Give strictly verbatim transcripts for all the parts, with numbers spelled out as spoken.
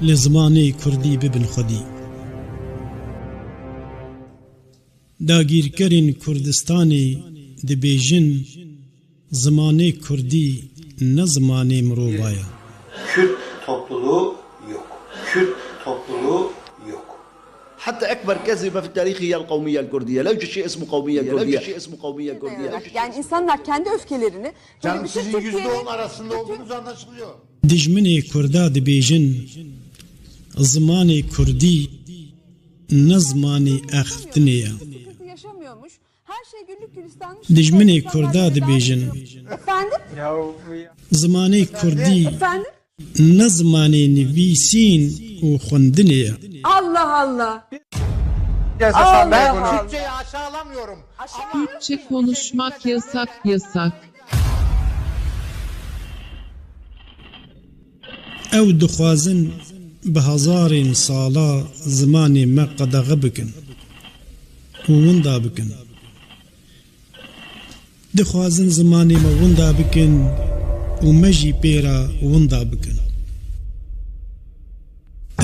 Li zimanê kurdî bibin xwedî. Dagîrkerên Kurdistanê dibêjin, zimanê kurdî ne zimanê mirova ye. Kürt topluluğu yok. Kürt topluluğu yok. حتى أكبر كذبة في التاريخ هي القومية الكردية. لا يوجد شيء اسمه قومية كردية. Yani insanlar kendi öfkelerini böyle Canım, bütün sizin Türkiye'nin yüzde on arasında bütün olduğunuz anlaşılıyor. Dijminê Kurda dibêjin, zimanê kurdî ne zimanê exiftinê ye. Sıkıntı yaşamıyormuş. Her şey güllük gülistanmış. Dijminê Kurda dibêjin, Efendim? Zimanê kurdî Efendim? ne zimanê nivîsîn û xwendinê ye. Allah Allah. Yasasal Allah Allah. Türkçeyi aşağılamıyorum. Türkçe konuşmak yasak, yasak. Ew dixwazin bi hezarên sala zimanê me qedexe bikin û winda bikin. Dixwazin zimanê me winda bikin û me jî pê re winda bikin.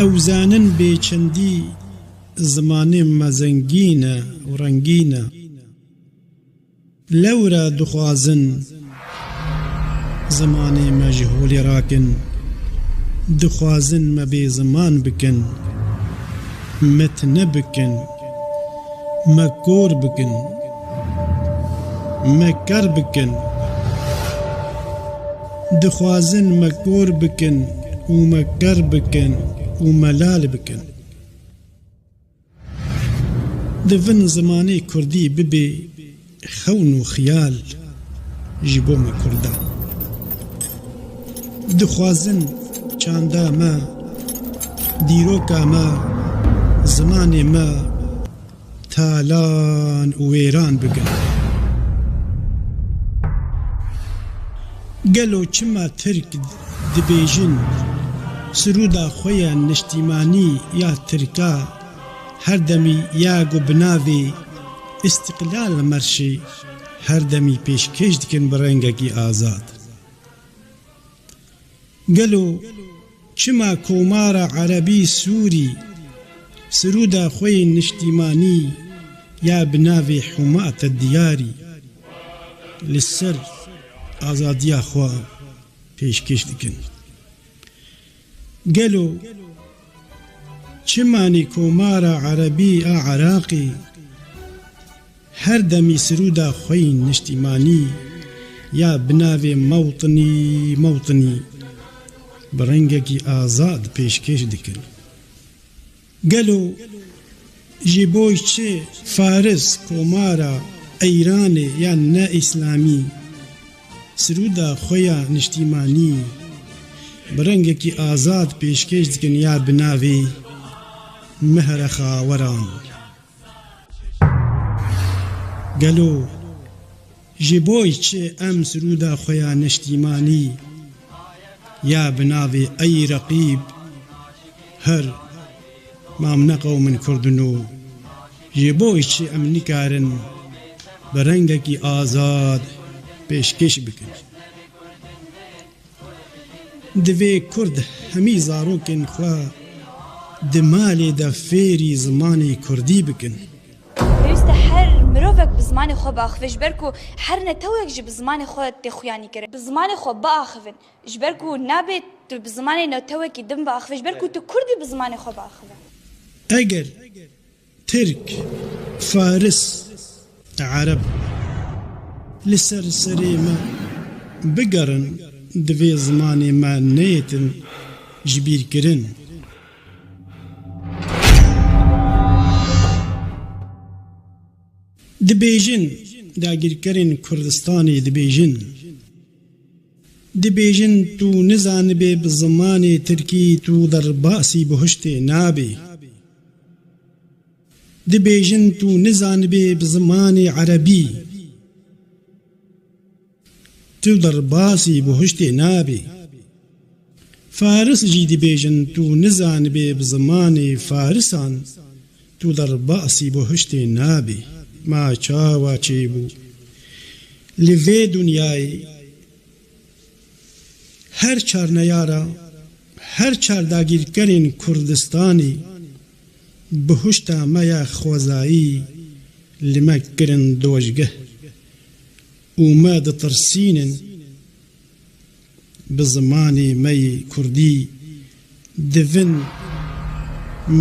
Ew zanin bêçendî zimanê me zengîn e û rengîn e. Lewra dixwazin zimanê me ji holê rakin. Dixwazin me bêziman bikin, me tune bikin, me kor bikin, me ker bikin. Dixwazin me kor bikin û me ker bikin û me lal bikin. Divin zimanê kurdî bibe xewn û xiyal ji bo me kurdan. Dixwazin çanda me, dîroka me, zimanê me talan û wêran bikin. Gelo çima Tirk dibêjin, sirûda xwe ya niştîmanî ya Tirka her demî ya ku bi navê Îstiqlal Merşê her demî pêşkêş dikin bi rengekî azad? Gelo çima Komara Erebî Sûrî sirûda xwe yê niştîmanî ya bi navê Humate Diyarî li ser azadiya xwe pêşkêş dikin? Gelo çima Komara Erebî a Iraqê her demî sirûda xwe yî niştîmanî ya bi navê Mewtinî, Mewtinî bi rengekî azad pêşkêş dikin? Gelo ji bo çi Faris, Komara Eyranê ya ne îslamî sirûda xwe ya niştîmanî bi rengekî azad pêşkêş dikin ya bi navê Mehre Xaweran? Gelo ji bo çi em sirûda xwe ya niştîmanî ya bi navê Ey Reqîb her ma em ne qewmin Kurd in û ji bo çi em nikarin bi rengekî azad pêşkêş bikin? Divê Kurd hemî zarokên xwe di malê de fêrî zimanê Kurdî bikin. Pêwîst e her mirovek bi zimanê xwe biaxive, ji ber ku her netewek jî bi zimanê xwe tê xuyanîkirin. Bi zimanê xwe biaxivin, ji ber ku nabe tu bi zimanê netewekî din biaxive, ji ber ku tu Kurd î, bi zimanê xwe biaxive. Eger Tirk, Faris, Ereb li ser serê me bigerin, divê zimanê me neyêtin jibîrkirin. Dibêjin, dagîrkerên Kurdistanê dibêjin, dibêjin tu nizanibê bi zimanê tirkî tu derbasî buhiştê nabê. Dibêjin tu nizanibê bi zimanê erebî tu derbasî buhiştê nabê. Faris jî dibêjin tu nizanibê bi zimanê farisan tu derbasî buhiştê nabê. Ma çawa çêbû? Li vê dinyayê her çar neyara, Her çar dagîrkerên Kurdistanê bi huşta me ya xwezayî li me kirin dojgeh û me ditirsînin. Bi zimanê me yê kurdî divin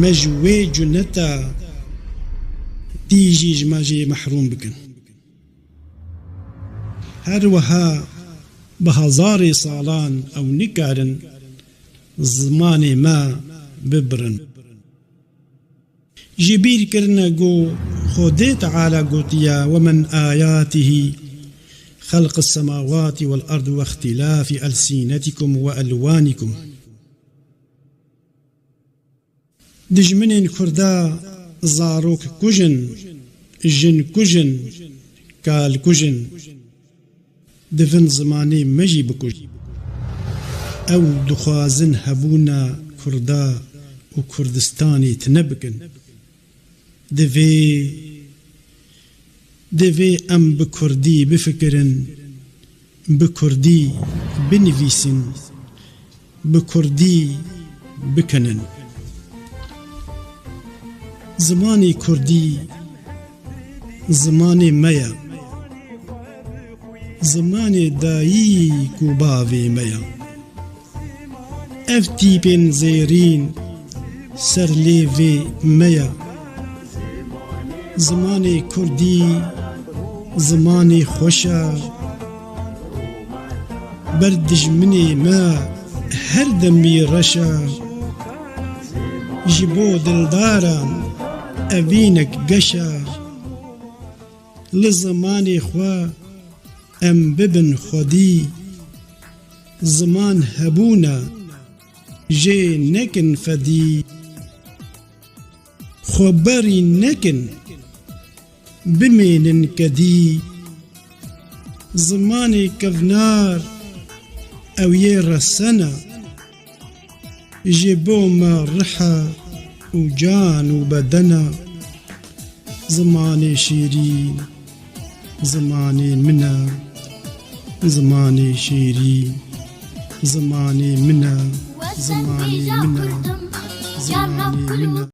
me ji wê cuneta dî jî ji me jê mehrûm bikin. Her wiha bi hezarê salan ew nikarin zimanê me bibirin. Ji bîr kirine ku Xwedê Teala gotiye, "Ve min ayatihi xelqis semawati vel ard ve îxtilafî elsînetikum ve elwanikum." Dijminên Kurda zarok kujin, jin kujin, kal kujin. Divin zimanê me jî bikujin. Ew dixwazin hebûna Kurda û Kurdistanê tune bikin. Divê, divê em bi kurdî bifikirin, bi kurdî binivîsin, bi kurdî bikinin. Zimanê kurdî zimanê me ye. Zimanê dayik û bavê me ye. Ev tîpên zêrîn ser lêvê me ye. Zimanê kurdî zimanê xweş e. Ber dijminê me her demî reş e. Ji bo dildaran evînek geş e. Li zimanê xwe em bibin xwedî. Ziman hebûn e, jê nekin fedî. Xwe berî nekin, bimênin kedî. Zimanê kevnar ew yê resen e. Ji bo me rih e û can û beden e. Zimanê şêrîn, zimanê min e. Zimanê şêrîn, zimanê min e. Zimanê min e. Zimanê min e.